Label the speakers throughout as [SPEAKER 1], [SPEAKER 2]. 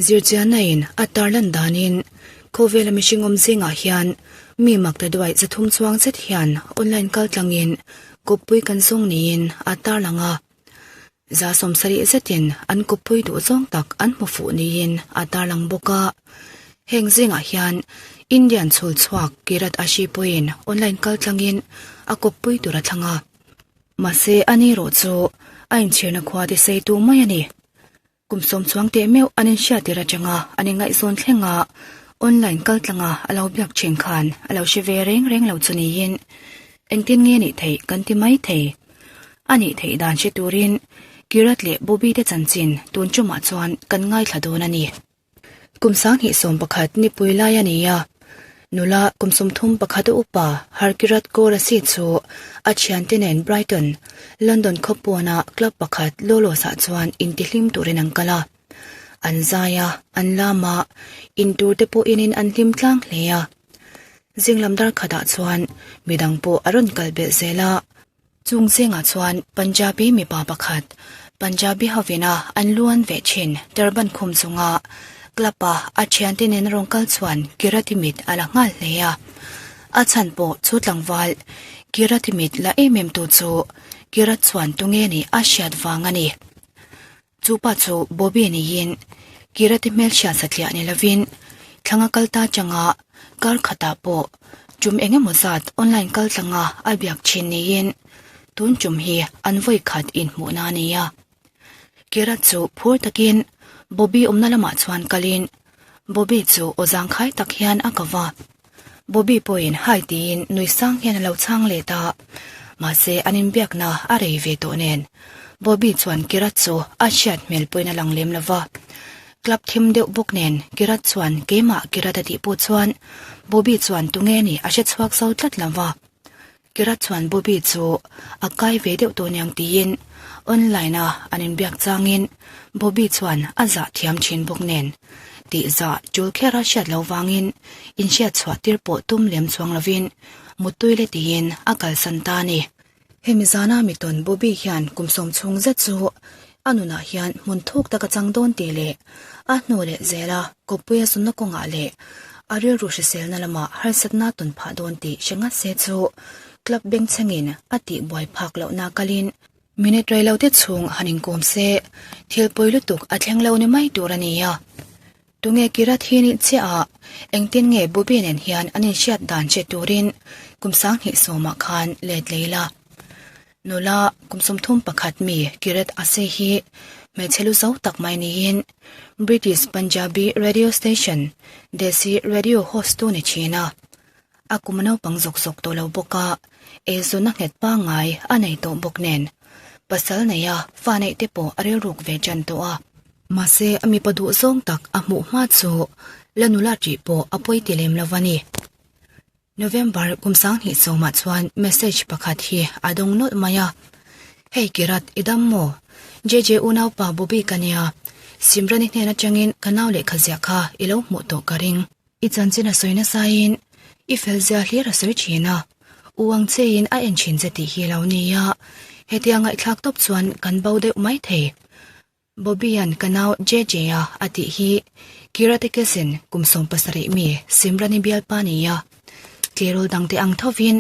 [SPEAKER 1] Zirchianna in a tarlan danin khawvela mihring awm zingah hian mi makta duai 300 chuang zet hian online kal tlangin kawppui kan zawng niin a tarlang a. 70 zetin an kawppui duh zawng tak an hmu fuh niin a tarlang bawk a. Heng zingah hian Indian chhul chhuak Kirat Ashi pawhin online kal tlangin a kawppui tur a thlang a. Mahse ani erawh chu a inchhirna khua tiseitu mai a ni. Kum sawm chuang teh meuh an inhriat tir atanga an ingaihzawn thleng a, online kal tlanga a lo biak thin khan a lo hre ve reng reng lo chu niin engtin nge nih theih kan ti mai thei. A nih theih dan hre turin Kirat leh Bobby te chanchin tun tumah chuan kan ngaithla dawn a ni. Kum 2011 nipui lai a ni a, nula kum 31 a upa Harkirat Kaur a si chu a thiante nen Brighton, London khawpawna club pakhat Lolos-ah chuan intihlim turin an kal a. An zai a, an lam a, intur te pawh inin an hlim tlang hle a. Zinglam dar khatah chuan midang pawh a rawn kal belh zel a. Chung zingah chuan Punjabi mipa pakhat, Punjabi hovina an lu an veh thin turban khum chunga club-a a thiante nen a rawn kal chuan Kirati mit a la nghal hle a. A chhan pawh chu tlangval Kirati mit la em em tu chu Kirat chuan tunge nih a hriat vang a ni. Chu pa chu Bobby niin Kirati hmelhriat satliah ni lovin thlanga kal ta changa kar khatah pawh tum eng emaw zat online kal tlanga a biak thin niin tun tum hi an vawi khat inhmuhna a ni a. Kirat chu phur takin Bobby awmna lamah chuan kalin Bobby chu aw zangkhai tak hian a ko va. Bobby pawhin hai tiin nui sang hian a lo chhang let a, mahse an inbiakna a rei ve tawh nen Bobby chuan Kirat chu a hriat hmel pawhin a lang lem lo va. Club thim deuh bawk nen Kirat chuan keimah Kirat a tih pawh chuan Bobby chuan tunge nih a hre chhuak zo tlat lo va. Kirat chuan Bobby chu a kai ve deuh tawh niang tiin online a an inbiak changin Bobby chuan a zah thiam thin bawk nen tih zah tul kher a hriat loh vangin inhriat chhuah tir pawh tum lem chuang lovin muttui le tiin a kalsan ta a ni. Hemi zana mitawn Bobby hian kum sawm chhung zet chu a nunah hian hmun thuk tak a chang dawn tih leh a hnu leh zela kawppui a zunna kawngah leh a rilru hriselna lamah harsatna tawn phah dawn tih hre ngat se chu club bengchhengin a tih buai phak lohna kalin minute rei lo te chhung han inkawm se thil pawi lutuk a thleng lo ni mai tur a ni a. Tunge Kirat hi nih chiah a, engtin nge Bobby nen hian an inhriat dan hre turin kum 2010ah khan let lei la. Nula kum 31 mi Kirat Ase hi hmeichhe lu zo tak mai niin British Punjabi radio station Desi Radio host tu ni thin a. A kum naupang zawk zawk tawh lo bawk a, eizawnna nghet pangngai a nei tawh bawk nen pasal neia fa neih te pawh a rilruk ve tan tawh a. Mahse a mipa duh zawng tak a hmuh hma chu la nula tih pawh a pawi ti lem lo a ni. November kum 2010ah chuan message pakhat hi a dawng nawlh mai a, Hei Kirat, i dam maw? JJ unaupa Bobby ka nia, Simran-i hnen atangin ka nau lehkha ziah kha i lo hmuh tawh ka ring. I chanchin a sawi nasain i fel zia hlir a sawi thin a, u ang chein a en thin che tih hi a lo nia, hetia ngaihthlak tawp chuan kan bo deuh mai thei. Bobby-a'n ka nau JJ-a a tih hi Kirate Kesin kum 17 mi Simrani bialpa ni a. Tleirawl dangte ang thovin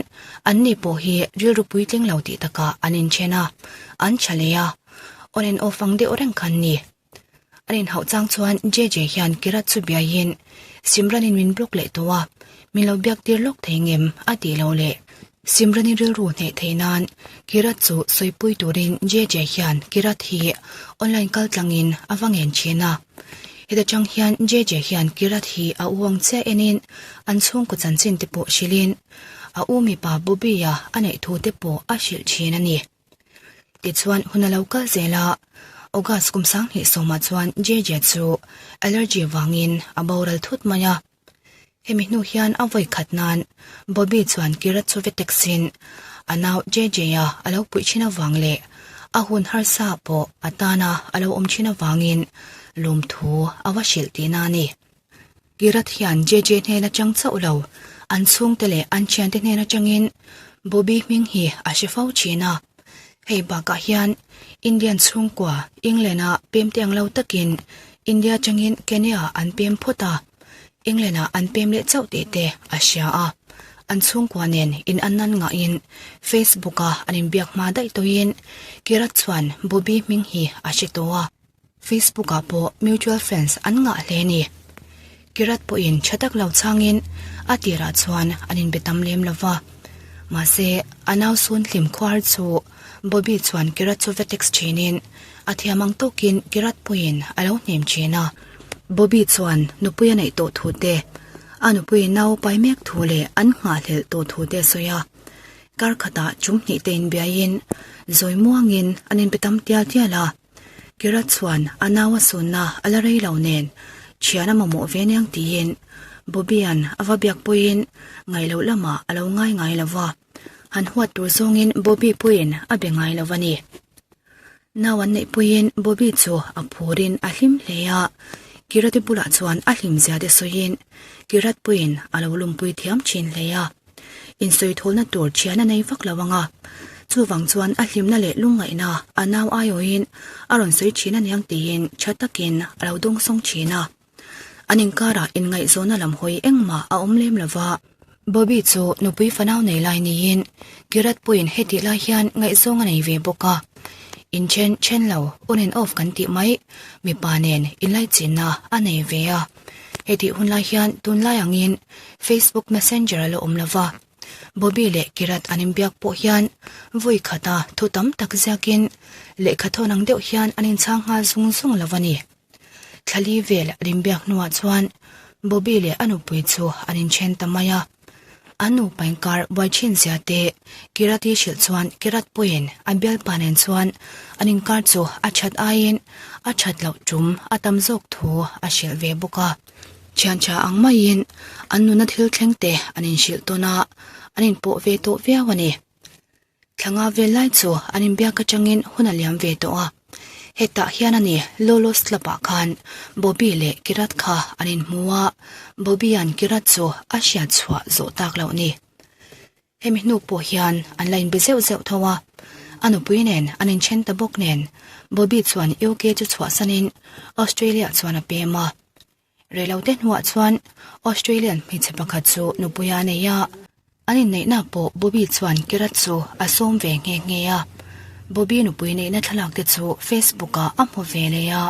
[SPEAKER 1] anni pawh hi rilru puitling lo tih takah an inthen a, an tha leh a, on and off ang deuh reng khan ni. An inhauh chang chuan JJ hian Kirat chu biaiin Simranin min block leh tawh a, min lo biak tir lawk thei ngem a tih lo leh. Simrani rilru hneh theih nan Kirat chu sawipui turin JJ hian Kirat hi online kal tlangin a va ngen thin a. Heta tang hian JJ hian Kirat hi a u ang chiah enin an chhungkaw chanchin te pawh hrilhin a u mipa Bobby-a a neih thu te pawh a hrilh thin a ni. Tichuan hun a lo kal zel a, August kum 2010ah chuan JJ chu allergy vangin a boral thut mai a. Hemi hnu hian a vawi khat nan Bobby chuan Kirat chu ve taxin a nau JJ-a a lo puih thin avang leh a hun harsa pawh a tana a lo awm thin avangin lawmthu a va hrilh tihna a ni. Kirat hian JJ hnen atang chauh lo, an chhungte leh an thiante hnen atangin Bobby hming hi a hre fo thin a. Hei bakah hian Indian chhungkua England-a pemte ang lo takin. India atangin Kenya an pem phawt a, England ah an pem leh chauh tih te a hria a. An chhungkua nen in an nan ngahin Facebook a an inbiak hma daih tawhin Kirat chuan Bobby hming hi a hre tawh a. Facebook ah pawh mutual friends an ngah hle a ni. Kirat pawhin tha tak lo changin a tirah chuan an inbe tam lem lo va. Mahse, a nau sun hlim khuar chu Bobby chuan Kirat chu va text thinin a thiam ang tawkin Kirat pawhin a lo hnem thin a. Bobby chuan nupui a neih tawh thu te, a nupui nau pai mek thu leh an nghahhlelh tawh thu te a sawi a. Kar khatah chum hnih te inbiaiin zawi muangin an inbe tam tial tial a. Kirat chuan a nau a sunna a la rei lo nen thian a mamawh ve aniang tiin Bobby-a'n a va biak pawhin ngaih loh lamah a lo ngai ngai lo va, han huat tur zawngin Bobby pawhin a be ngai lo a ni. Nau an neih pawhin Bobby chu a phurin a hlim hle a, Kirat-i bulah chuan a hlimzia te sawiin Kirat pawhin a lo lumpui thiam thin hle a. Insawi thawlna tur thian a nei vak lo ang a, chuvang chuan a hlimna leh lungngaihna a nau aiawhin a rawn sawi thin aniang tiin tha takin a lo dawngsawng thin a. An inkarah inngaihzawnna lam hawi engmah a awm lem lo va. Bobby chu nupui fanau nei lai niin Kirat pawhin hetih lai hian ngaihzawng a nei ve bawk a. Inthen then lo, on and off kan tih mai, mipa nen inlaichinna a nei ve a. Hetih hun lai hian tunlai angin Facebook Messenger a la awm lo va, Bobby leh Kirat an inbiak pawh hian vawi khata thu tam tak ziakin lehkha thawn ang deuh hian an inchhang nghal zung zung lo a ni. Thlali vel an inbiak hnuah chuan Bobby leh a nupui chu an inthen ta mai a. An nupa inkar buai thin zia te Kirat-i hrilh chuan Kirat pawhin a bialpa nen chuan an inkar chu a that aiin a that loh tum a tam zawk thu a hrilh ve bawk a. Thian tha ang maiin an nuna thil thleng te an inhrilh tawn a, an inpawh ve tawh viau a ni. Thla nga vel lai chu an inbiak atangin hun a liam ve tawh a. Hetah hian a ni Lolo's Club ah khan Bobby leh Kirat kha an inhmu a, Bobby-a'n Kirat chu a hriat chhuah zawh tak loh ni. Hemi hnu pawh hian an la inbe zeuh zeuh tho a, a nupui nen an inthen ta bawk nen Bobby chuan UK chu chhuahsanin Australia chuan a pem a. Reilote hnuah chuan Australian hmeichhe pakhat chu nupui a nei a, an inneihna pawh Bobby chuan Kirat chu a sawm ve nghe nghe a. Bobby nupui neihna thlalak te chu Facebook ah a hmu ve leh a,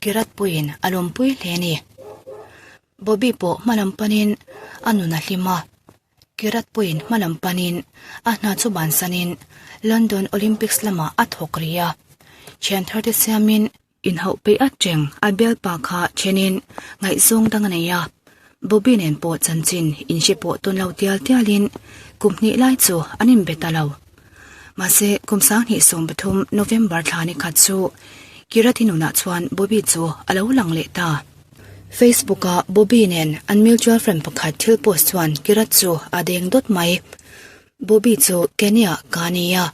[SPEAKER 1] Kirat pawhin a lawmpui hle a ni. Bobby pawh hmalam panin a nun a hlim a, Kirat pawhin hmalam panin a hna chu bansanin London Olympics lamah a thawk rih a, thian thar te siamin Inhauh peih at reng a bialpa kha thenin ngaihzawng dang a nei a, Bobby nen pawh chanchin inhre pawh tawn lo tial tialin kum hnih lai chu an inbe ta lo. Mahse, kum 2013 November thla ni khat chu Kirati nunah chuan Bobby chu a lo lang leh ta. Facebook-a Bobby nen an mutual friend pakhat thil post chuan Kirat chu a deng dawt mai. Bobby chu Kenya ka ni a,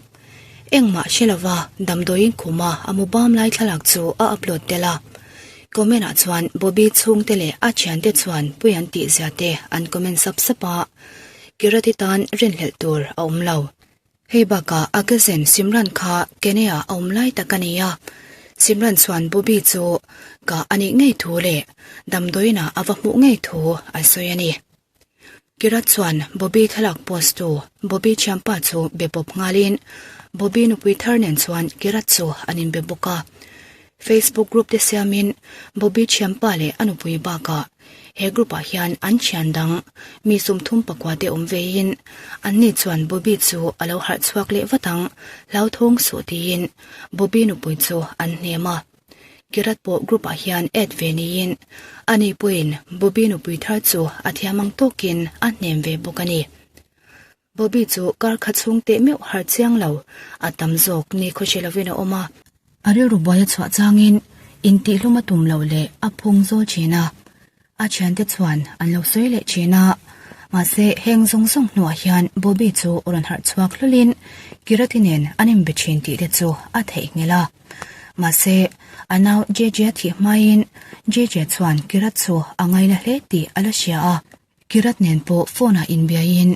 [SPEAKER 1] engmah hre lova damdawiin khuma a mu bam lai thlalak chu a upload tel a. Comment ah chuan Bobby chhungte leh a thiante chuan pui an tih zia te an comment sap sap a, Kirati tan rinhlelh tur a awm lo. Hei bakah a cousin Simran kha Kenya a awm lai tak a ni a, Simran chuan Bobby chu ka a nih ngei thu leh damdawiin ah a va hmuh ngei thu a sawi a ni. Kirat chuan Bobby thlalak post tu Bobby thianpa chu be pawp nghalin Bobby nupui thar nen chuan Kirat chu an inbe bawk a. Facebook group te siamin Bobby thianpa leh a nupui bakah he group ah hian an thian dang mi 34 te awm veiin anni chuan Bobby chu a lo harh chhuak leh vat ang hlauthawng suh tiin Bobby nupui chu an hnem a. Kirat pawh group ah hian add ve niin ani pawhin Bobby nupui thar chu a thiam ang tawkin a hnem ve bawk a ni. Bobby chu kar kha chhung teh meuh har chiang lo, a tam zawk ni khawhre lovin a awm a. A rilru buai a chhuah changin intihhlum a tum loh leh a phung zawl thin a. A thiante chuan an lo sawi leh thin a, mahse heng zawng zawng hnuah hian Bobby chu rawn harh chhuak hlawlin Kirati nen an inbe thin tih te chu a theihnghilh a. Mahse a nau JJ a thih hmain JJ chuan Kirat chu a ngaina hle tih a la hria a, Kirat nen pawh phone ah inbiaiin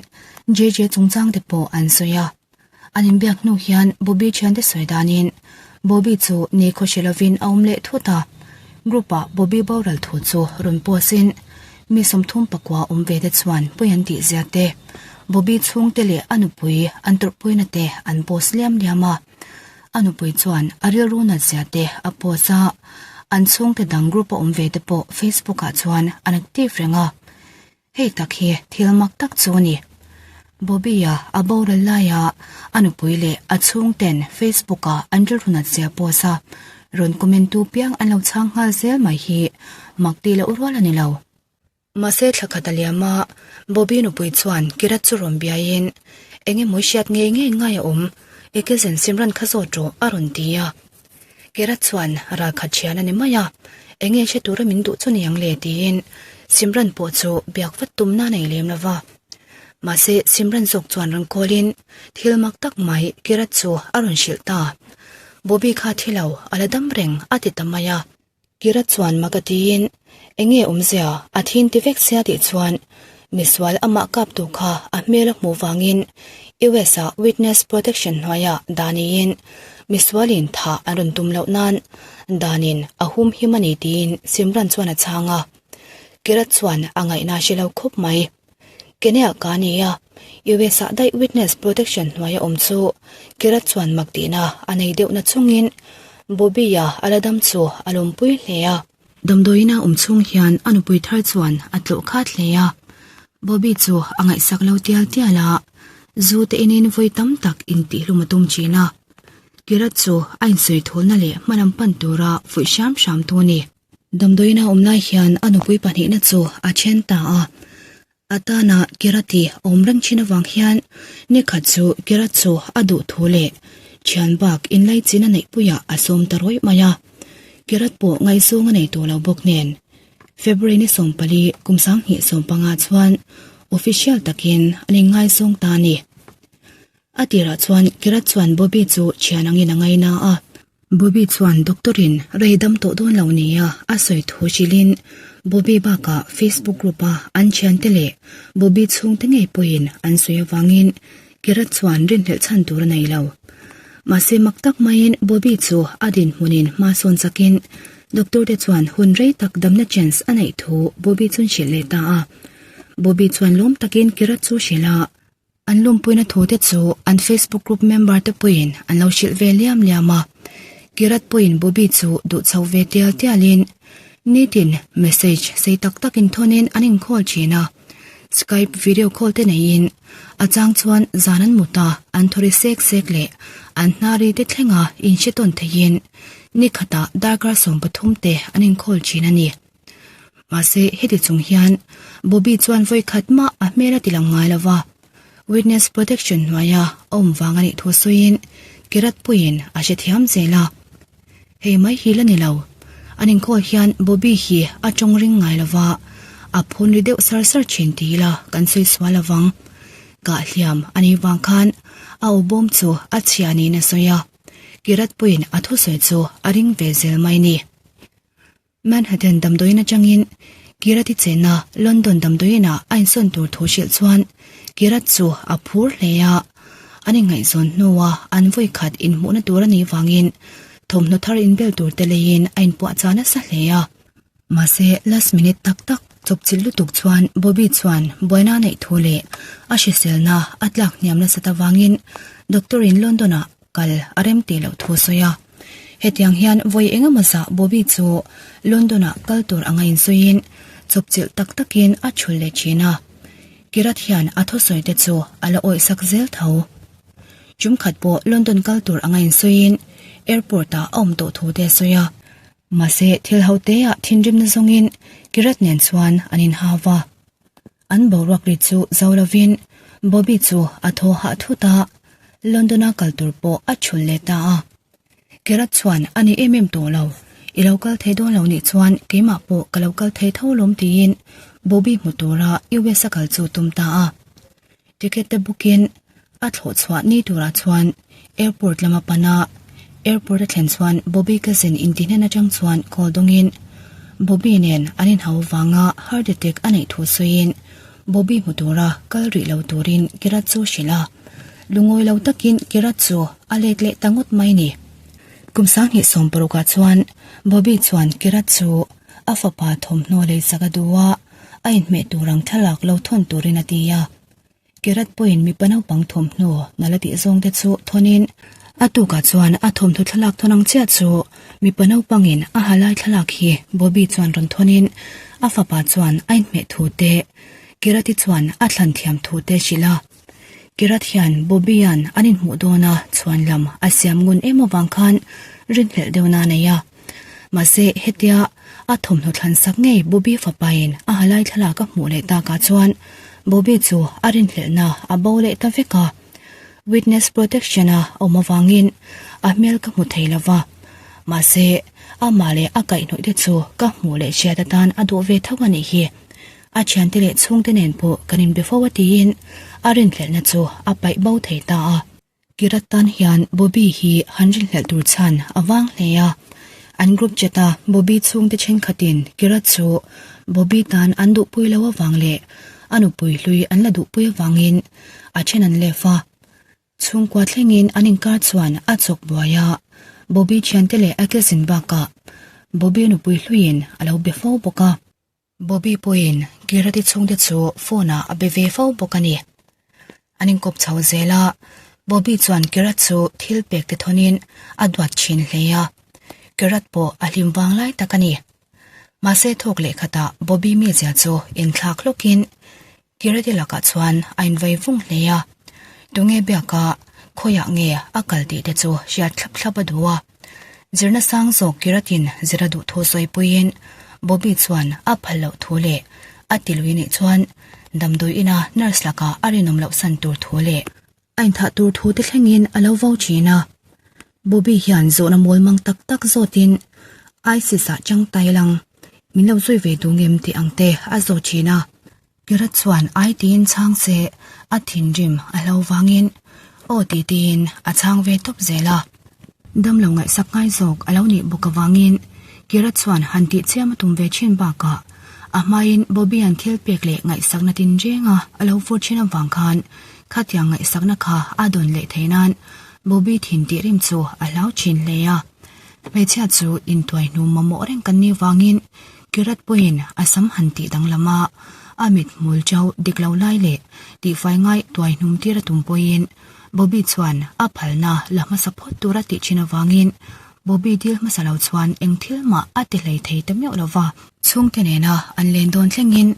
[SPEAKER 1] JJ chungchang te pawh an sawi a. An inbiak hnu hian Bobby thiante sawi danin Bobby chu ni khawhre lovin a awm leh thut a. Group ah Bobby boral thu chu rawn post in mi 39 awm ve te chuan pawi an tih zia te, Bobby chhungte leh a nupui an tawrhpuina te an post liam liam a. A nupui chuan a rilru nat zia te a post a, an chhungte dang group a awm ve te pawh Facebook ah chuan an active reng a. Hei tak hi thil mak tak chu a ni. Bobby-a a boral laia a nupui leh a chhungten Facebook-a an rilru nat zia post a rawn comment tu piang an lo chhang nghal zel mai hi mak tih loh rual a ni lo. Mahse thla khat a liam a, Bobby nupui chuan Kirat chu rawn biaiin, Eng emaw i hriat ngei ngei ngai a awm, i cousin Simran kha zawt rawh a rawn ti a. Kirat chuan ral khat thian a ni mai a, eng nge hre tura min duh chu ni ang le tiin Simran pawh chu biak vat tumna a nei lem lo va. Mahse Simran zawk chuan rawn kawlin thil mak tak mai Kirat chu a rawn hrilh ta. Bobby kha thi lo, a la dam reng a ti ta mai a. Kira chuan mak a tiin, Enge awmzia, a thin ti vek sia tih chuan misual amah kap tu kha a hmel a hmuh vangin US ah witness protection hnuaiah daniin misualin thah an rawn tum loh nan danin a hum him a ni tiin Simran chuan a chhang a. Kira chuan a ngaihna a hre lo khawp mai. Kenya ka ni a, US ah daih witness protection hnuaia awm chu Kirat chuan mak tihna a nei deuh na chungin Bobby-a a la dam chu a lawmpui hle a. Damdawiina awm chhung hian a nupui thar chuan a tlawh khat hle a, Bobby chu a ngaihsak lo tial tial a, zu te inin vawi tam tak intihhlum a tum thin a. Kirat chu a insawi thulna leh hmalam pan tura fuih hram hram tu a ni. Damdawiina awm lai hian a nupui pahnihna chu a then ta a, a tana Kirati awm reng thin avang hian nikhat chu Kirat chu a duh thu leh thian bak inlaichin a neihpuiah a sawm ta rawih mai a, Kirat pawh ngaihzawng a nei tawh lo bawk nen. February ni 14 kum 2015 chuan official takin an inngaizawng ta a ni. A tirah chuan Kirat chuan Bobby chu thian angin a ngaina a. Bobby chuan doctor-in rei dam tawh dawn lo nia a sawi thu hrilhin Bobby bakah Facebook group-a an thiante leh Bobby chhungte ngei pawhin an sawi avangin Kirat chuan rinhlelh chhan tur a nei lo. Mahse mak tak maiin Bobby chu a dinhmunin hma sawn chakin doctor-te chuan hun rei tak damna chance a neih thu Bobby chuan hrilh leh ta a. Bobby chuan lawm takin Kirat chu hrilh a. An lawmpuina thu te chu an Facebook group member te pawhin an lo hrilh ve liam liam a. Kirat pawhin Bobby chu duh chho ve tial tialin nitin message sei tak takin thawnin an inkhawl thin a. Skype video call te neiin a chang chuan zan an mut a, an thawri sek sek leh an hnari te thlenga inhre tawn theihin nikhatah darkar 13 te an inkhawl thin a ni. Mahse, heti chung hian Bobby chuan vawi khat mah a hmel a ti lang ngai lo va, witness protection hnuaia a awm vang a nih thu sawiin Kirat puiin a hrethiam zel a. Hei mai hi la ni lo, an inkhawl hian Bobby hi a tawng ring ngai lo va, a phun ri deuh sar sar thin ti ila kan sawi sual avang. Kah hliam a nih vang khan a aw bawm chu a chhia niin a sawi a, Kirat puiin a thusawi chu a ring ve zel mai ni. Manhattan damdawiin atangin Kirat-i chenna London damdawiinah a insawn tur thu hrilh chuan Kirat chu a phur hle a. An inngaihzawn hnua an vawi khat inhmuhna tur a nih vangin thawmhnaw thar inbel tur te leiin a inpuahchah nasa hle a. Mahse, last minute tak tak chawpchilh lutuk chuan Bobby chuan buaina a neih thu leh a hriselna a tlak hniam nasat avangin doctor-in London-ah kal a rem tih loh thu a sawi a. Hetiang hian vawi eng emaw zah Bobby chu London-ah kal tur anga insawiin chawpchilh tak takin a chhul leh thin a. Kirat hian a thusawi te chu a la awihsak zel tho. Tum khat pawh London kal tur anga insawiin airport-ah a awm tawh thu te a sawi a. Mahse thil ho teah thinrimna zawngin Kirat nen chuan an inhau va. An boruak ri chu zo lovin Bobby chu a thaw hah thut a, London-a kal tur pawh a chhul leh ta a. Kirat chuan a ni em em tawh lo, I lo kal thei dawn lo nih chuan keimah pawh ka lo kal thei tho lawm tiin Bobby hmu tura US a kal chu tum ta a. Ticket te bookin a thlawh chhuah ni turah chuan airport lama pan a, airport a thlen chuan Bobby cousin inti hnen atang chuan call dawngin Bobby nen an inhau vanga heart attack a neih thu sawiin Bobby hmu tura kal rih lo turin Kirat chu hrilh a, lungawi lo takin Kirat chu a let leh ta ngawt mai ni. Kum 2016 ah chuan Bobby chuan Kirat chu a fapa thawmhnaw leisak a duh a, a inhmeh tur ang thlalak lo thawn turin a ti a. Kirat pawhin mipa naupang thawmhnaw nala tih zawng te chu thawnin a tukah chuan a thawmhnaw thlalak thawn ang chiah chu mipa naupangin a ha lai thlalak hi Bobby chuan rawn thawnin a fapa chuan a inhmeh thu te Kirat-i chuan a thlan thiam thu te hrilh a. Kirat hian Bobby-a'n an inhmuh dawna chhuan lam a siam ngun em avang khan rinhlelh deuhna a nei a. Mahse, hetia a thawmhnaw thlan sak ngei Bobby fapain a halai thlalak a hmuh leh takah chuan Bobby chu a rinhlelhna a bo leh ta vek a. Witness protection-a awm avangin a hmel ka hmu thei lo va. Mahse, amah leh a kaihhnawih te chu ka hmuh leh hriat atan a duh ve tho a nih hi. A thiante leh chhungte nen pawh kan inbe fo a tiin a rinhlelhna chu a paih bo thei ta a. Kirat tan hian Bobby hi han rinhlelh tur chhan a vang hle a. An group chat a Bobby chhungte thenkhatin Kirat chu Bobby tan an duhpui lo avang leh a nupui hlui an la duhpui avangin a then an lef a. Chhungkua thlengin an inkar chuan a chawk buai a, Bobby thiante leh a cousin bakah Bobby nupui hluiin a lo be fo bawk a. Bobby pawhin Kirati chhungte chu phone ah a be ve fo bawk a ni. An inkawp chho zel a, Bobby chuan Kirat chu thil pek te thawnin a duat thin hle a, Kirat pawh a hlim vang lai tak a ni. Mahse thawk leh khatah Bobby mizia chu inthlak hlawkin Kirati lakah chuan a invei vung hle a, tunge biaka khawiah nge a kal tih te chu hriat thlap thlap a duh a. Zirna sang zawk Kiratin zir a duh thu sawipuiin Bobby chuan a phal loh thu leh a ti lui nih chuan damdawi ina nurse lakah a rinawm loh san tur thu leh a inthah tur thu te thlengin a lo vo thin a. Bobby hian zawhna mawl mang tak tak zawtin ISIS-ah chang tai lang min lo zui ve duh ngem tih ang te a zawt thin a. Kirat chuan ai tiin chhang se a thinrim a hlo vangin aw ti tiin a chhang ve tawp zel a. Damlo ngaihsak ngai zawk a lo nih bawk avangin Kirat chuan han tih chiam a tum ve thin bakah a hmain Bobby-a'n thil pek leh ngaihsakna tinrenga a lo vur thin avang khan khatiang ngaihsakna kha a dawn leh thei nan Bobby thin tih rim chu a hlau thin hle a. Hmeichhia chu intuai hnu mamawh reng kan nih vangin Kirat pawhin a sam han tih danglam a, a mit hmul chauh dik lo lai leh tihfai ngai tuai hnum tir a tum pawhin Bobby chuan a phalna la hmasa phawt tur a tih thin avangin Bobby dil hmasa lo chuan eng thil mah a ti hlei thei ta miauh lo va. Chhungte nena an len dawn thlengin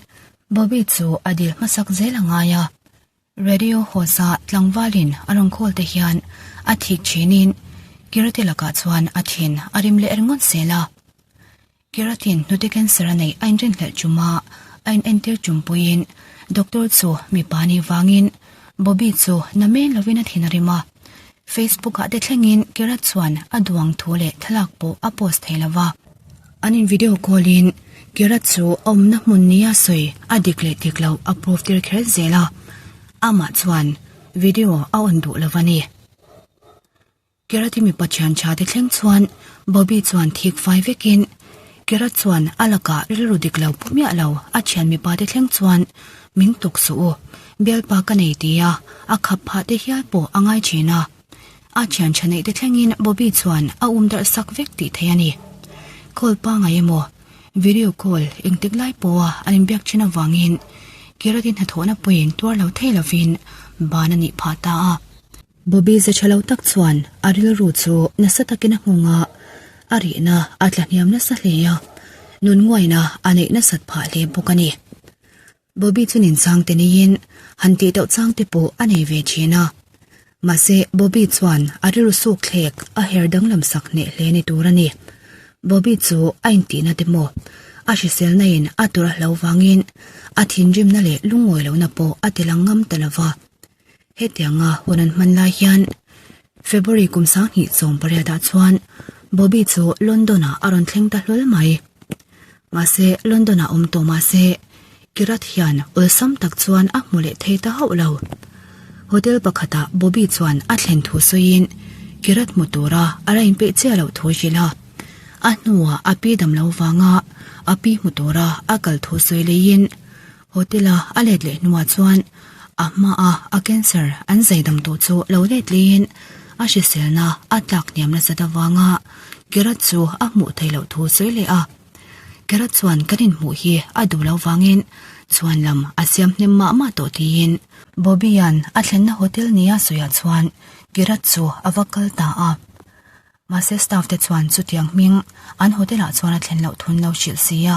[SPEAKER 1] Bobby chu a dil hmasak zel a ngai a. Radio host-a tlangvalin a rawn call te hian a thik thinin Kirati lakah chuan a thin a rim leh ringawt zel a. Kiratin hnute cancer a neih a inrinhlelh chum a, a inentir chumpuiin doctor chu mipa nih vangin Bobby chu na men lovin a thin a rim a. Facebook-ah te thlengin Kirat chuan a duang thu leh thlalak pawh a post thei lo va. An in video call-in Kirat chu a awmna hmun nia sawi a dik leh dik loh a proof tir kher zel a, amah chuan video a on duh lo a ni. Kirat-i mipa thian tha te thleng chuan Bobby chuan thik fai vekin Kirat chuan a lakah rilru dik lo pu miah lo a thian mipa te thleng chuan min tuk suh u, bialpa ka nei tia a khap phah te hial pawh a ngai thin a. A thian tha neih te thlengin Bobby chuan a um darh sak vek tih theih a ni. Call pangai emaw video call engtik lai pawha an inbiak thin avangin Kirat-i hnathawhna pawhin tuar lo thei lovin ban a nih phah ta a. Bobby ze tha lo tak chuan a rilru chu nasa takin a nghawng a, a rihna a tla hniam nasa hle a, nun nguaina a neih nasat phah hle bawk a ni. Bobby chu nin chang te neiin han tih tauh chang te pawh a nei ve thin a. Mahse Bobby chuan a rilru suk thlek a her danglam sak hneh hle ni tur a ni. Bobby chu a intihna te maw a hriselna in a tur a hlo vangin a thinrimna leh lungawi lohna pawh a ti lang ngam ta lova. Hetianga hun an hman lai hian February kum 2018 ah chuan Bobby chu London ah a rawn thleng ta hlawl mai. Mahse London ah awm tawh mahse Kirat hian awlsam tak chuan a hmu leh thei ta hauh lo. Hotel pakhatah Bobby chuan a thlen thu sawiin Kirat hmu tura a la inpeih chiah loh thu hrilh a. A hnuah a pi dam lo vanga a pi hmu tura a kal thu sawi leiin Hotel-a a let leh hnuah chuan a hmaa a cancer an zaidam tawh chu lo let leiin. A hriselna a tlak hniam nasat avanga Kirat chu a hmuh theih loh thu sawi leh a. Kirat chuan kan inhmuh hi a duh lo vangin chhuan lam a siam hnem mah mah tawh tiin Bobby-a'n a thlenna hotel nia sawiah chuan Kirat chu a va kal ta a. Mahse staff te chuan chutiang hming an hotel ah chuan a thlen loh thun lo hrilh si a.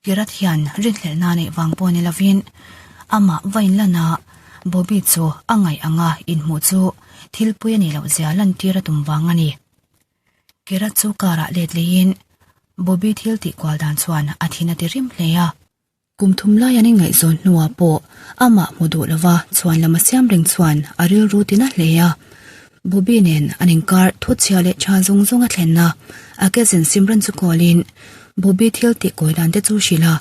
[SPEAKER 1] Kirat hian rinhlelhna neih vang pawh ni lovin amah va inlan a, Bobby chu a ngaih anga inhmuh chu thil pui a nih loh zia lantir a tum vang a ni. Kirat chu car ah let leiin Bobby thil tih kual dan chuan a thin a ti rim hle a. Kum thum lai an inngaihzawn hnuah pawh amah hmu duh lova chhuan lam a siam reng chuan a rilru tina hle a. Bobby nen an inkar thuchhia leh tha zawng zawng a thlenna a cousin Simran chu call in Bobby thil tih kawi dan te chu hrilh a.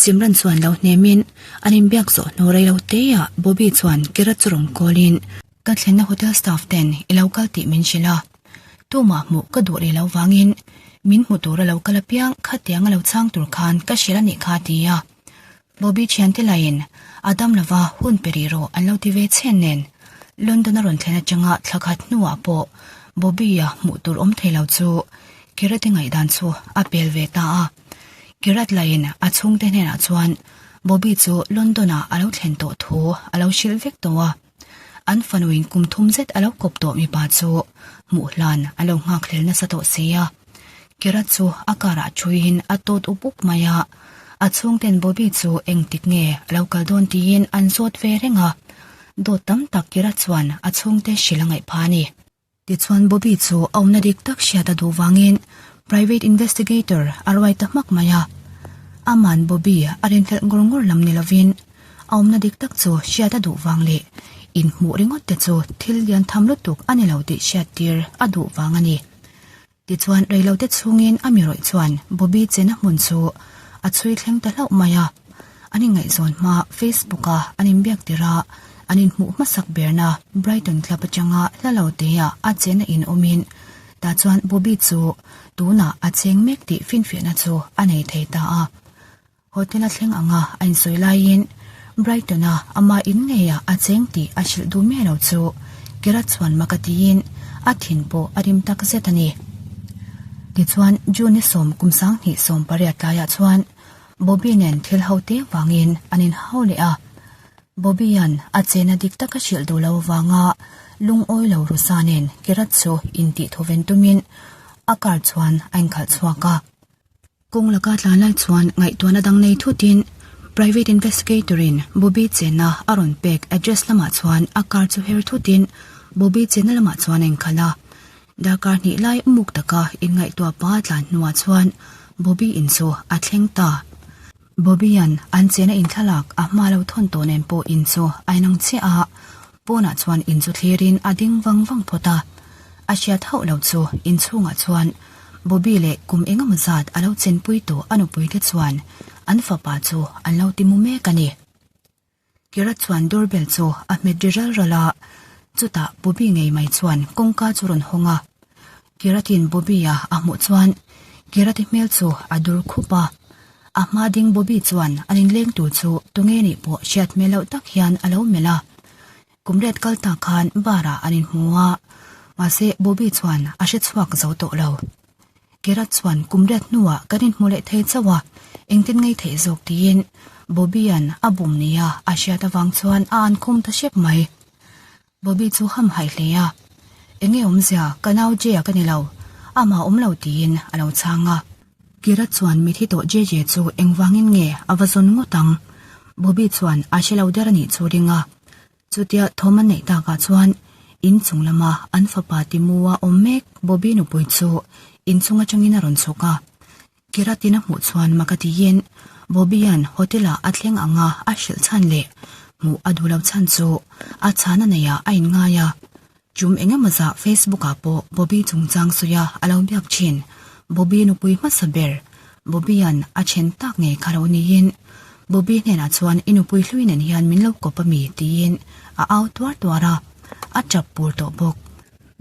[SPEAKER 1] Simran chuan lo hnemin an inbiak zawh hnu rei lo teah Bobby chuan Kirat chu rawn call in Ka thlenna hotel staff ten i lo kal tih min hrilh a, tumah hmuh ka duh rih lo vangin min hmu tur a lo kal apiang khatiang a lo chhang tur khan ka hrilh a nih kha ti a. Bobby thiante laiin a dam lova hun pe rih rawh an lo ti ve chhen nen London a rawn thlen atanga thla khat hnuah pawh Bobby-a hmuh tur awm thei lo chu Kirat-i ngaihdan chu a pel ve ta a. Kirat laiin a chhungte hnenah chuan Bobby chu London-ah a lo thlen tawh thu a lo hrilh vek tawh a. An fanuin kum thum zet a lo kawp tawh mipa chu hmuh hlan a lo nghak hlel nasa tawh si a. Kirat chu a karah thuiin a tawt up up mai a, a chhungten Bobby chu engtik nge a lo kal dawn tiin an zawt ve reng a, dawt tam tak Kirat chuan a chhungte hrilh a ngaih phah a ni. Tichuan Bobby chu a awmna dik tak hriat a duh vangin private investigator a ruai ta hmak mai a. Aman Bobby a rinhlelh ngawr ngawr lam ni lovin a awmna dik tak chu hriat a duh vang leh inhmuh ringawt te chu thil lian tham lutuk a ni lo tih hriat tir a duh vang a ni. Tichuan reilote chhungin a mi rawih chuan Bobby chena hmun chu a chhui thleng ta hlauh mai a. An inngaihzawn hma Facebook a an inbiak tirh a, an inhmuh hmasak berna Brighton Club atanga hla lo teah a chena in awmin tah chuan Bobby chu tunah a cheng mek tih finfiahna chu a nei thei ta a. Hotel a thleng anga a insawi laiin Brighton-a ama in ngeiah a cheng tih a hrilh duh miah lo chu Kirat chuan mak a tiin a thin pawh a rim tak zet a ni. Tichuan June ni sawm kum 2018 tlaiah chuan Bobby nen thil ho te vangin an inhau leh a. Bobby-a'n a chena dik taka hrilh duh lo avanga lungawi lo Rusa nen Kirat chu intihthuven tumin a car chuan a inkhalh chhuak a. Kawng laka tlan lai chuan ngaihtuahna dang nei thutin Private Investigator in Bobby chenna a rawn pek address lamah chuan a car chu her thutin Bobby chenna lamah chuan a inkhalh a. Darkar hnih lai muk taka inngaihtuah pa tlan hnuah chuan Bobby in chu a thleng ta. Bobby-a'n an chenna inthlalak a hma lo thawn tawh nen pawh in chu a inang chiah a, pawnah chuan in chu thlirin a ding vang vang phawt a. A hriat hauh lo chu inchhungah chuan Bobby leh kum engemaw zat a lo chenpui tawh a nupuite chuan an fapa chu an lo ti mu mek a ni. Kirat chuan doorbell chu a hmet ri ral ral a, chutah Bobby ngei mai chuan kawngka chu rawn hawng a. Kiratin Bobby-a a hmuh chuan Kirati hmel chu a dur khup a, a hma ding Bobby chuan an inleng tur chu tunge nih pawh hriat hmel loh tak hian a lo melh a. Kum riat kal tak khan bar ah an inhmu a, mahse Bobby chuan a hre chhuak zo tawh lo. Kirat chuan kum riat hnuah kan inhmu leh thei chauh a, engtin ngei theih zawk tiin Bobby-a'n a bum nia a hriat avang chuan a ankhum ta hrep mai. Bobby chu ham haih hle a, Enge awmzia, ka nau Jay-a ka ni lo, amah awm lo tiin a lo chhang a. Kirat chuan mithi tawh JJ chu engvangin nge a va zawn ngawt ang? Bobby chuan a hre lo der a nih chu ring a. Chutia thawm an neih takah chuan in chung lama an fapa Timua awm mek Bobby nupui chu in chung atangin a rawn chhuk a. Kiratin a hmuh chuan mak a tiin Bobby-a'n hotel-ah a thleng anga a hrilh chhan leh hmuh a duh lo chhan chu a chhan a neihah a inngai a. Chum engemaw zah Facebook-ah pawh Bobby chungchang sawi a a lo biak thin. Bobby nupui hmasa ber Bobby-a'n a then tak ngei kha lo niin Bobby hnenah chuan i nupui hlui nen hian min lo kawp a mi tiin a au tuar tuar a, a tap pur tawh bawk.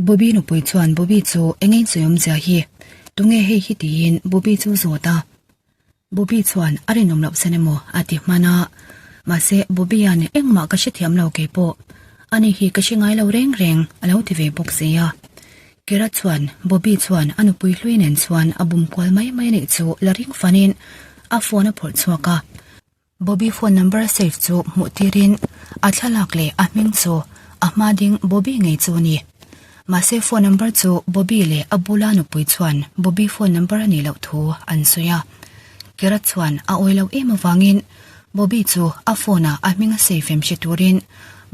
[SPEAKER 1] Bobby nupui chuan Bobby chu eng eng sawi awmzia hi tunge hei hi tiin Bobby chu zawt a. Bobby chuan a rinawm loh sen emaw a ti hman a, mahse Bobby-a'n engmah ka hrethiam lo keipawh. Ani hi ka hre ngai lo reng reng, a lo ti ve bawk si a. Kira chuan Bobby chuan a nupui hlui nen chuan a bum kual mai mai a nih chu la ring fanin a phone a phawrh chhuak a. Bobby phone number save chu hmuh tirin a thlalak leh a hming chu a hma ding Bobby ngei chu a ni. Mahse phone number chu Bobby leh a bula nupui chuan Bobby phone number a nih loh thu an sawi a. Kira chuan a awi loh em avangin Bobby chu a phone ah a hming a save em hre turin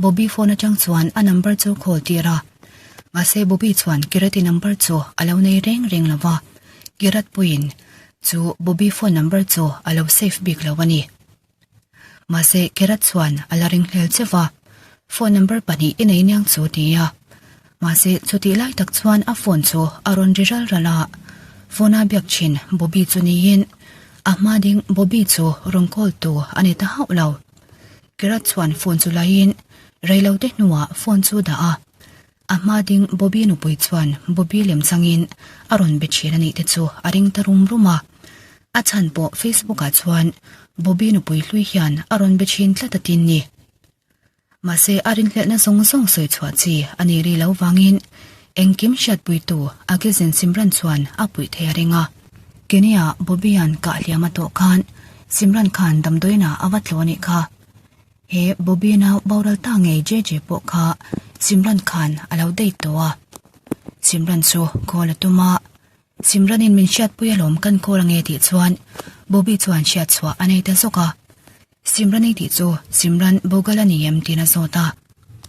[SPEAKER 1] Bobby phone atang chuan a number chu call tir a. Mahse Bobby chuan Kirati number chu a lo nei reng reng lo va, Kirat puiin chu Bobby phone number chu a lo save bik lo a ni. Mahse Kirat chuan a la ring hlel che va, Phone number pahnih i nei niang chu ti a. Mahse chutih lai tak chuan a phone chu a rawn ri ral ral a, phone a biak thin Bobby chu niin a hma ding Bobby chu rawn call tu a ni ta hauh lo. Kirat chuan phone chu laiin reilote hnuah phone chu dah a, a hma ding Bobby nupui chuan Bobby lem changin a rawn be thin a nih te chu a ring ta rum rum a. A chhan pawh Facebook ah chuan Bobby nupui hlui hian a rawn be thin tlat a tin ni. Mahse a rinhlelhna zawng zawng sawi chhuah chi a nih rih loh vangin engkim hriatpuitu Agizin Simran chuan a puih thei a ring a. Kenya Bobby-a'n kah hliam a tawh khan Simran khan damdawiinah a va tlaw a nih kha. He Bobby nau boral ta ngei JJ pawh kha Simran khan a lo date tawh a. Simran chu call a tum a, Simranin min hriatpui alawm kan call ange tih chuan Bobby chuan hriatchhuah a nei ta zawk a. Simrani tih chu Simran Bogal a ni em tiin a zawt a.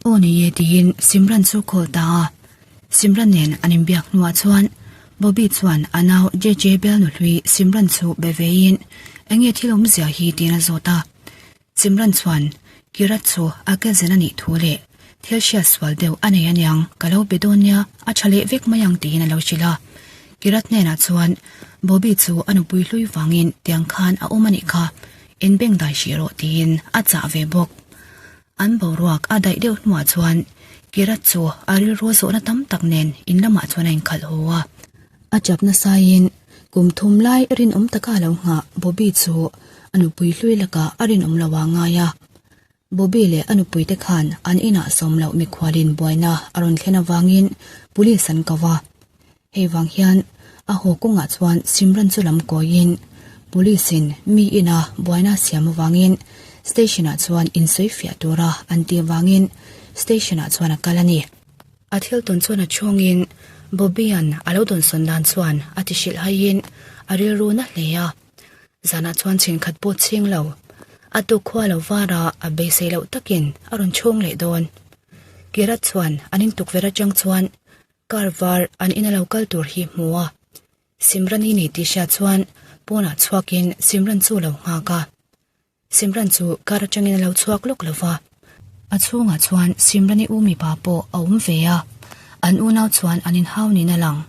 [SPEAKER 1] Aw ni e tiin Simran chu call ta a. Simran nen an inbiak hnuah chuan Bobby chuan a nau JJ Belnuhlui Simran chu be veiin enge thil awmzia hi tiin a zawt a. Simran chuan Kirat chu a cousin a nih thu leh thil hriat sual deuh a nei aniang ka lo be dawn nia a tha leh vek mai ang tiin a lo hrilh a. Kirat hnenah chuan Bobby chu a nupui hlui vangin tiang khan a awm a nih kha inbeng dai hrih rawh tiin a chah ve bawk. An boruak a daih deuh hnuah chuan Kirat chu a rilru zawhna tam tak nen in lamah chuan a inkhalh haw a. A chap nasaiin kum thum lai rinawm taka a lo nghah Bobby chu a nupui hlui lakah a rinawm lo a ngai a. Bobby leh a nupuite khan an inah sawm loh mikhualin buaina a rawn thlen avangin police an ko a. Hei vang hian a haw kawngah chuan Simran chu lam kawiin police in mi ina buaina siam avangin station ah chuan insawi fiah tura an tih avangin station ah chuan a kal a ni. A thil tawn chuan a chhungin Bobby-a'n a lo dawnsawn dan chuan a ti hrilh haiin a rilru na hle a. Zanah chuan chhinkhat pawh chhing lo. A tuk khua lo var a, a beisei loh takin a rawn chhung leh dawn. Kirat chuan an in tukverh atang chuan car var an ina lo kal tur hi hmu a. Simran i ni tih hriat chuan pawnah chhuakin Simran chu lo nghak a. Simran chu car atangin a lo chhuak lawk lo va. A chhungah chuan Simrani u mipa pawh a awm ve a, an unau chuan an inhau niin a lang.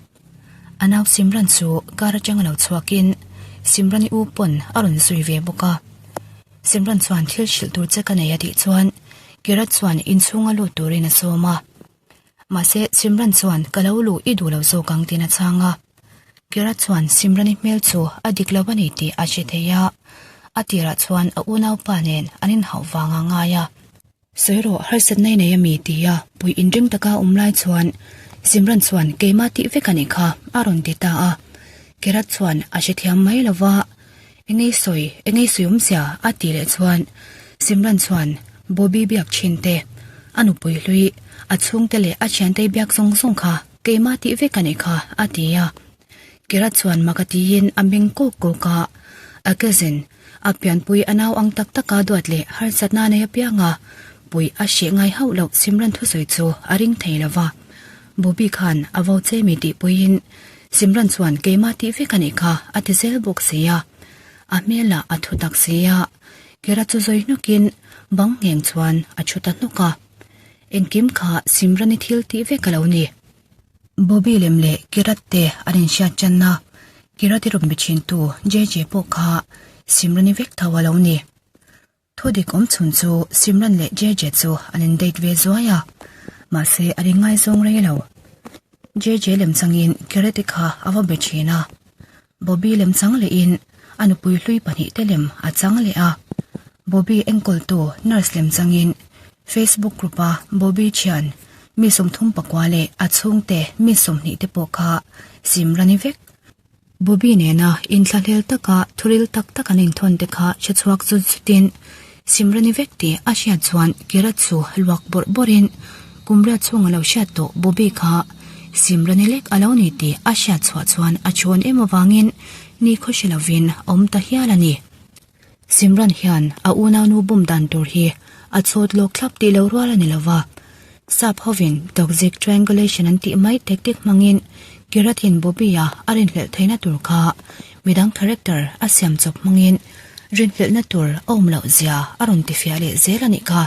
[SPEAKER 1] A nau Simran chu car atanga lo chhuakin Simrani u pawn a rawn zui ve bawk a. Simran chuan thil hrilh tur che ka nei a tih chuan Kirat chuan inchhunga lut turin a sawm a. Mahse, Simran chuan ka lo luh i duh lo zawk ang tiin a chhang a. Kirat chuan Simrani hmel chu a dik lo a ni tih a hre thei a. A tirah chuan a unaupa nen an inhauh vang a ngai a. Sawi rawh, harsatna i nei a mi? ti a pui inring taka awm lai chuan Simran chuan keimah tih vek a nih kha a rawn ti ta a. Kirat chuan a hrethiam mai lo va. Engei sawi, engei sawi awmzia a tih leh chuan Simran chuan Bobby biak thin te, a nupui hlui, a chhungte leh a thiante biak zawng zawng kha keimah tih vek a nih kha a ti a. Kirat chuan mak a tiin a meng kawk kawk a, a cousin, a pianpui a nau ang tak taka duat leh harsatna nei apianga puih a hreh ngai hauh loh Simran thusawi chu a ring thei lo va. Bobby khan a vo che mi tih puiin Simran chuan keimah tih vek a nih kha a ti zel bawk si a, a hmelah a thu tak si a, Kera chu zawi hnawkin bang ngheng chuan a thu ta hnawk a, engkim kha Simrani thil tih vek a lo ni. Bobby lem leh Kirat te an inhriat channa Kirat i rawn be thintu JJ pawh kha Simrani vek tho a lo ni. Thu dik awm chhun chu Simran leh JJ chu an in date ve zuai a, mahse an in ngaizawng rei lo. JJ lem changin Kerete kha a va be thin a, Bobby lem chang lehin a nupui hlui pahnihte lem a chang leh a, Bobby enkawltu nurse lem changin. Facebook group-a Bobby thian mi 34 leh a chhungte mi 20 te pawh kha Simran-i vek. Bobby nena inthlahlel taka thuril tak tak an inthawn te kha hre chhuak zut zutin Simran-i vek tih a hriat chuan Kirat chu luak bawrh bawrhin Kumriat chhung a lo hriat tawh Bobby kha Simran-i lek a lo ni tih a hriat chhuah chuan a chawn em avangin ni khaw hre lovin a awm ta hial a ni. Simran hian a unaunu bum dan tur hi a chhawt lawk thlap tih lo rual a ni lo va. Sap hovin toxic triangulation an tih mai tactic hmangin Kirathin Bobby-a a rinhlelh theihna tur kha midang character a siam chawp hmangin rinhlelhna tur a awm loh zia a rawn tifiah leh zel a nih kha.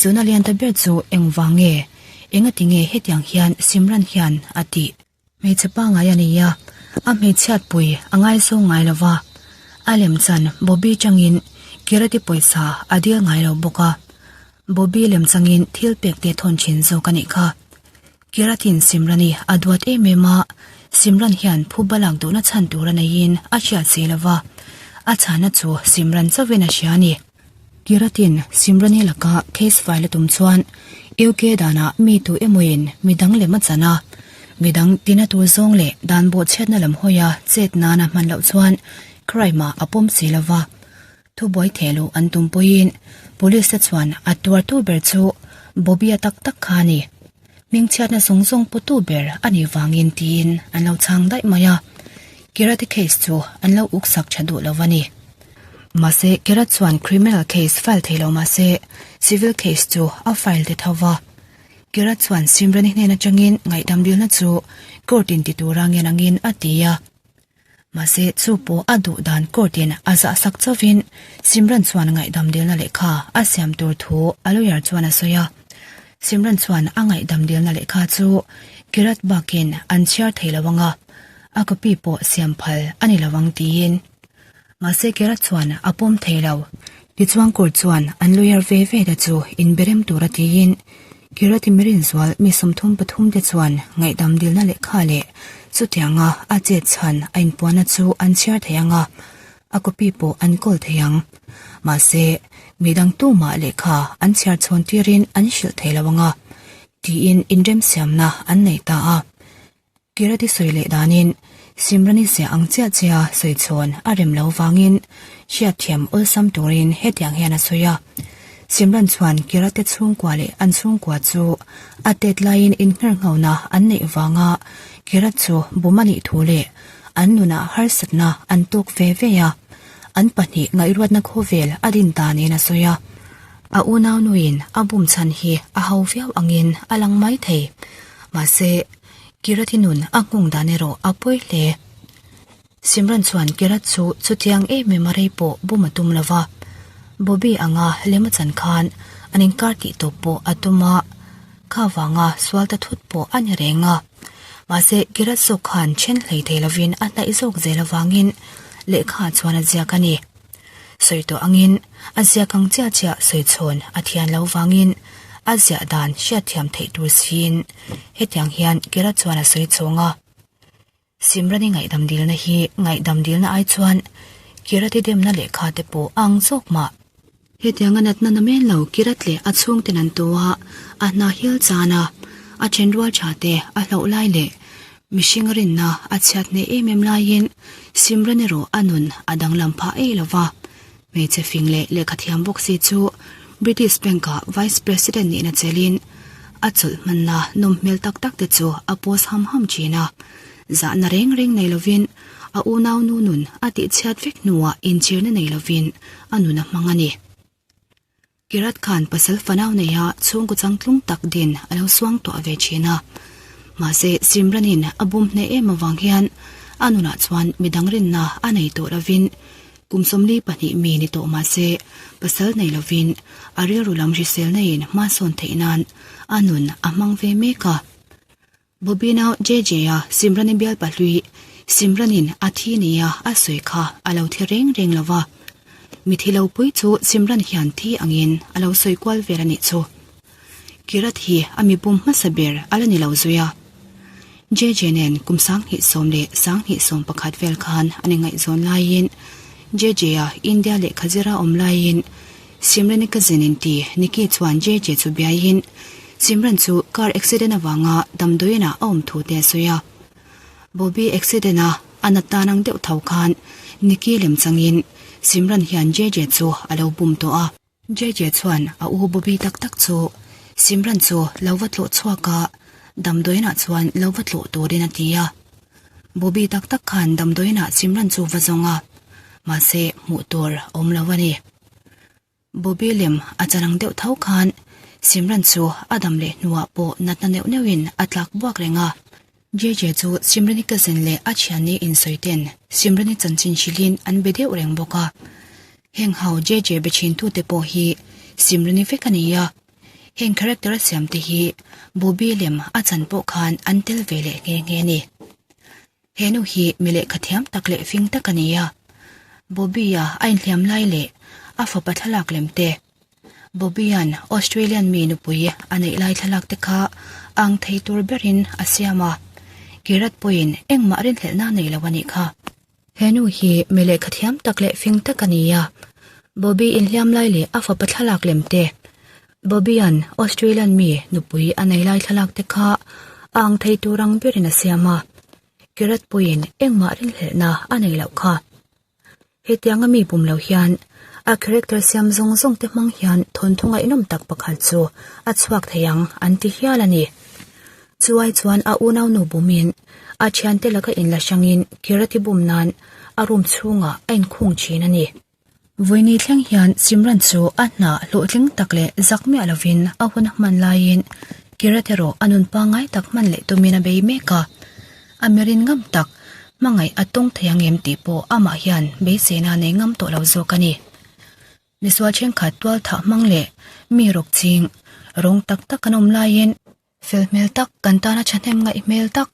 [SPEAKER 1] Zuna lian ta ber chu engvang nge? Engati nge hetiang hian Simran hian a tih? Hmeichhe pangngai a ni a, a hmeichhiatpui a ngaizawng ngai lo va, a lemchan Bobby changin Kirati pawisa a dil ngai lo bawk a, Bobby lem changin thil pek te thawn thin zawk a nih kha. Kiratin Simrani a duat em em a, Simran hian phuba lak duhna chhan tur a neiin a hriat si lo va, a chhana chu Simran chauhin a hria a ni. Kiratin Simrani laka case file a tum chuan UK danah mi tu emawin midang lem a chan a, midang tina tur zawng leh dan bawhchhiatna lam hawia chet nana hman loh chuan crime ah a pawm si lo va. Thubuai theh luh an tum pawhin police te chuan a tuartu ber chu Bobby-a tak tak kha a ni. Hmingchhiatna zawng zawng putu ber a nih vangin tiin an lo chhang daih mai a, Kirati case chu an lo uksak tha duh lo a ni. Mahse, Kirat chuan criminal case file thei lo mahse, civil case chu a file te tho va. Kirat chuan Simrani hnen atangin ngaihdam dilna chu court in ti tura ngen angin a ti a. Mahse, chu pawh a duh dan court in a zah sak chauhin Simran chuan ngaihdam dilna lehkha a siam tur thu a lawyer chuan a sawi a. Simran chuan a ngaihdam dilna lehkha chu Kirat bakin an chhiar thei lo ang a, a copy pawh siam phal a ni lo ang tiin. Mahse Kirat chuan a pawm thei lo. Tichuan court chuan an lawyer ve ve te chu inberem tura tiin Kirat i mirinzual mi 33 te chuan ngaihdam dilna lehkha leh chutianga a chet chhan a inpuanna chu an chhiar thei ang a, a copy pawh an kawl thei ang. Mahse midang tumah lehkha an chhiar chhawn tirin an hrilh thei lo ang a, tiin inremsiamna an nei ta a. Kirati sawi leh danin Simrani ziah ang chiah chiah sawi chhawn a rem lo vangin hriatthiam awlsam turin hetiang hian a sawi a. Simran chuan Kirate chhungkua leh an chhungkua chu a tet laiin innghernghauna an neih vanga Kirat chu bum a nih thu leh an nunah harsatna an tawk ve ve a, an pahnih ngaihruatna khawvel a din ta niin a sawi a. A unaunuin a bum chhan hi a ho viau angin a lang mai thei. Mahse, Kirati nun a nghawng dan erawh a pawi hle. Simran chuan Kirat chu chutiang em em a rei pawh bum a tum lo va. Bobby anga lem a chan khan an inkar tih tawp pawh a tum a, kha vanga sual ta thut pawh a ni reng a. Mahse, Kirat zawk khan then hlei thei lovin a hnaih zawk zel avangin lehkha chuan a ziak a ni. Sawi tawh angin a ziak ang chiah chiah sawi chhawn a thian lo vangin a ziah dan hriatthiam theih tur siin hetiang hian Kira chuan a sawi chhawng a. Simrani ngaihdam dilna hi ngaihdam dilna ai chuan Kira ti demna lehkha te pawh a ang zawk mah. Hetiang a natna na men lo Kirat leh a chhungten an tu a, a hna hial chan a, a thenrual tha te a hloh lai leh Mihring rinna a chhiat hneh em em laiin Simran erawh a nun a danglam phah ei lo va. Hmeichhe fing leh lehkhathiam bawk si chu British Bank-ah Vice President nihna chelin a chawlh hmanna nawm hmel tak tak te chu a post ham ham thin a. Zahna reng reng nei lovin a unaunu nun a tihchhiat vek hnuah inchirna nei lovin a nun a hmang a ni. Kirat khan pasal fanau neia chhungkaw changtlung tak din a lo suang tuah ve thin a. Mahse, Simranin a bum hneh em avang hian a nunah chuan midang rinna a nei tawh lovin kum 42 mi ni tawh mahse pasal nei lovin a rilru lam hrisel neiin hma sawn theih nan a nun a hmang ve mek a. Bobby nau JJ-a Simrani bial pahlui Simranin a thi nia a sawi kha a lo thi reng reng lo va. Mi thi lo pui chu Simran hian thi angin a lo sawi kual vel a nih chu. Kirat hi a mi bum hmasa ber a la ni lo zui a. JJ nen kum 2011 vel khan an ingaihzawn laiin JJ-a India lehkha zira awm laiin. Simran-i cousin inti Nikki chuan JJ chu biaiin Simran chu car accident avanga damdawiin ah a awm thu te a sawi a. Bobby accident a a nat tan ang deuh tho khan Nikki lem changin Simran hian JJ chu a lo bum tawh a. JJ chuan a u Bobby tak tak chu Simran chu lo va tlawh chhuak a, damdawiin ah chuan lo va tlawh turin a ti a. Bobby tak tak khan damdawiin ah Simran chu va zawng a, mahse hmuh tur a awm lo a ni. Bobby lem a chanang deuh tho khan Simran chu a dam leh hnuah pawh natna neuh neuhin a tlak buak reng a. JJ chu Simrani cousin leh a thianni insawi ten Simrani chanchin hrilhin an be deuh reng bawk a. Heng ho JJ be thintute pawh hi Simrani vek a ni a. Heng character a siam te hi Bobby lem a chan pawh khan an tel ve leh nghe nghe a ni. He nu hi mi lehkha thiam tak leh fing tak a ni a. Bobby-a a inhliam lai leh a fapa thlalak lem te, Bobby-a'n Australian mi nupui a neih lai thlalak te kha ang thei tur berin a siam a. Kirat pawhin engmah rinhlelhna nei lo a nih kha. He nu hi mi lehkha thiam tak leh fing tak a ni a. Bobby inhliam lai leh a fapa thlalak lem te, Bobby-a'n Australian mi nupui a nei lai thlalak te kha a ang thei tur ang berin a siam a, Kirat pawhin engmah rinhlelhna a nei loh kha. Hetianga mi bum lo hian a character siam zawng zawng te hmang hian thawnthu ngaihnawm tak pakhat chu a chhuak thei ang an ti hial a ni. Chuai chuan a unaunu bumin a thiante laka inla hrangin Kirat-i bum nan a room chhungah a inkhung thin a ni. Vawiini thleng hian Simran chu a hna hlawhtling tak leh zak miah lovin a hun a hman laiin Kirat erawh a nun pangngai tak hman leh tumin a bei mek a. A mirin ngam tak hmangaih a tawng thei ang em tih pawh amah hian beiseina nei ngam tawh lo zawk a ni. Misual thenkhat tual thah hmang leh mi rawk ching rawng tak tak an awm laiin Fel hmel tak, kan tana thahnem ngaih hmel tak,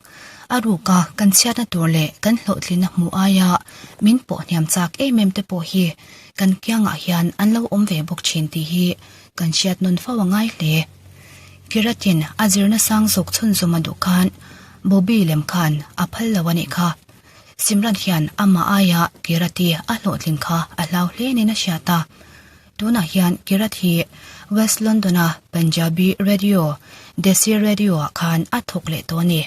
[SPEAKER 1] a ruka kan chhiatna tur leh kan hlawhtlinna hmuh aia min pawh hniam chak em em te pawh hi kan kiangah hian an lo awm ve bawk thin tih hi kan hriat nawn fo a ngai hle. Kiratin a zirna sang zawk chhunzawm a duh khan Bobby lem khan a phal lo a nih kha. Simran hian amah aia Kirati a hlawhtling kha a hlau hle nen a hriat a. Tunah hian Kirat hi West London-a Punjabi Radio, Desi Radio-ah khan a thawk leh tawh a ni.